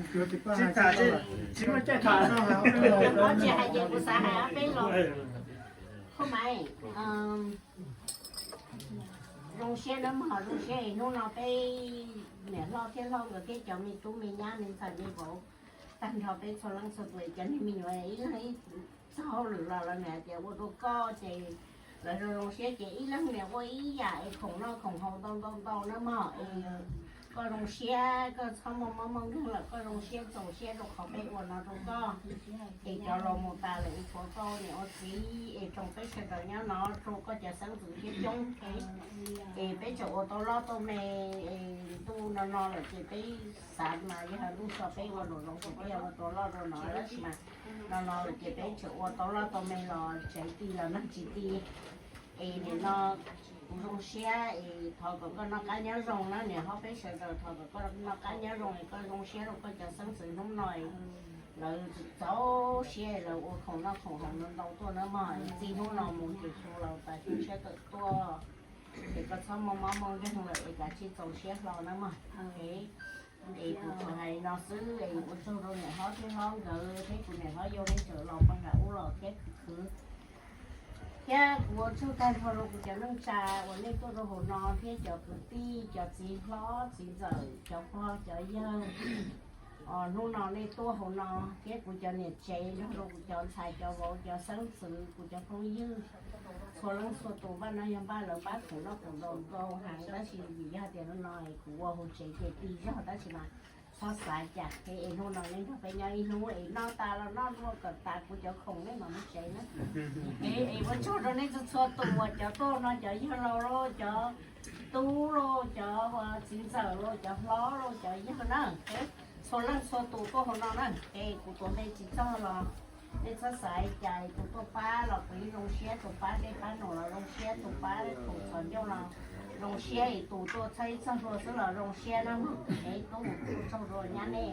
Tsis tham, tsis muaj caij tham. Tsis hais ces kuv xav hais ob peb lo. Khub Maiv, zoo siab nawb mog, zoo siab es hnub no peb niam hlob thiab hlob nkawd thiab cov me tub me nyab me ntxhais me vauv tag nrho peb txhua leej txhua tus cov niag me nyuam ib leeg ib txoj hauj lwm los lawv niam hais tias ua rau koj ces lawv zoo zoo siab ces ib leeg niam ua ib yam es khoom noj khoom haus ntau ntau ntau nawb mog es koj zoo siab, koj txhob muaj mob muaj nkeeg lawm, koj zoo siab txaus siab rau qhov peb ua no rau koj. Es cov laus mus tas lawm es tshuav koj niam ua txiv es tsoom peb sawv daws nyob no rau koj cov xeeb ntxwv thiab coob es peb tseem ua tau loj tau me es ntuj no no lawm ces peb xav mas yog ntuj so peb ua nraum zoov ces peb ua tau loj dua no tab sis mas no no lawm ces peb tseem ua tau loj tau me los tsev ti los neeg tsis ti. Es nim no kuv zoo siab es thov kom koj noj qab nyob zoo na niam hlob peb sawv daws, thov kom koj noj qab nyob zoo es koj zoo siab rau koj cov xeeb ntxwv hnub no es lawv txaus siab es lawv ua khoom noj khoom haus ntau ntau tuaj nawb mog. Txij hnub no mus ces xyoo laus tas xyoo tshiab tawm tuaj ces koj txhob muaj mob muaj nkeeg lawm es kav tsij txaus siab hlo nawb mog. Es kuv tsuas hais li no xwb es ua tsaug rau niam hlob thiab hlob nkawd thiab kuv niam hlob yau nej tseem los pog nram ub los thiab khwv khwv. Thiab kuv ua tsaug tag nrho rau kuv cov neej tsa uas nej tuaj rau hauv no thiab cov kwv tij, cov txiv hlob txiv ntxawm, cov pog cov yawg hnub no nej tuaj hauv no thiab kuv cov niam tsev nrog rau kuv cov ntxhais cov vauv cov xeeb ntxwv kuv cov phooj ywg txhua leej txhua tus npaj no yog npaj lawv pab khoom noj khoom haus ntau heev tab sis vim yog tias hnub no es kuv ua hauv tsev ces ti zog tab sis mas txhob xav cas es hnub no nej nrog peb nyob ib hnub es noj tas los noj dua kom tas kuv cov khoom nej mam mus tsev na. Es ua tsaug rau nej txhua txhua tus uas cov tuaj no cov yawg laus los cov tub los cov txiv ntxawm los cov hlob los cov yawg na, txhua leej txhua tus tuaj hauv no na. Es kuv tuav npe tsis txog los nej txhob xav cas, tus tuaj pab los kuv yeej zoo siab, tus pab dej pab num los zoo siab, tus pab khoom txhos ncauj los zoo siab, es tus tuaj txhawb ib txoj hlua xwb los zoo siab na mog. Es tub mus kuj tsaug rau nyab nej,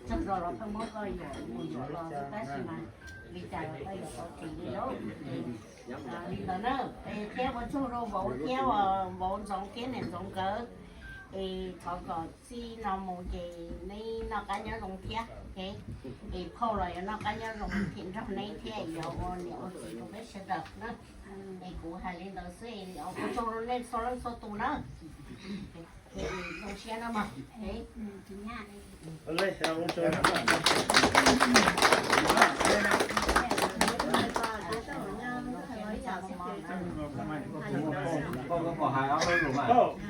tsaug zog los pheej muab koj yuam mus yuam los xwb tab sis mas li cas los koj yuav tau txim li lauj. Li ntawd na, es thiab ua tsaug rau vauv thiab vauv ntxoov thiab niam ntxoov nkawd. Es thov kom txij no mus ces nej noj qab nyob zoo thiab, es phauj los yuav noj qab nyob zoo thiab nrog neb thiab yuav ua niam ua txiv rau peb sawv daws na. Es kuv hais li ntawd xwb, ua tsaug rau nej txhua leej txhua tus na. Zoo siab na mog.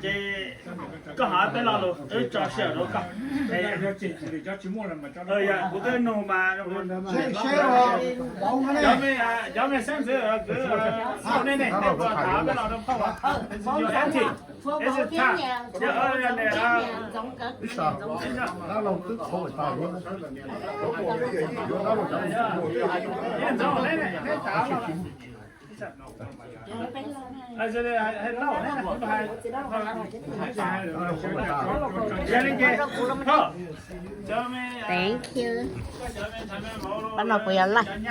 Ces koj hais peb lo lus wb tso sij hawm rau koj. Kuv twb nug mas cov me xeeb ntxwv kwv, nej ne nej puas tham peb lo rau phauj? Thank you. Pab no kuv yuav laij.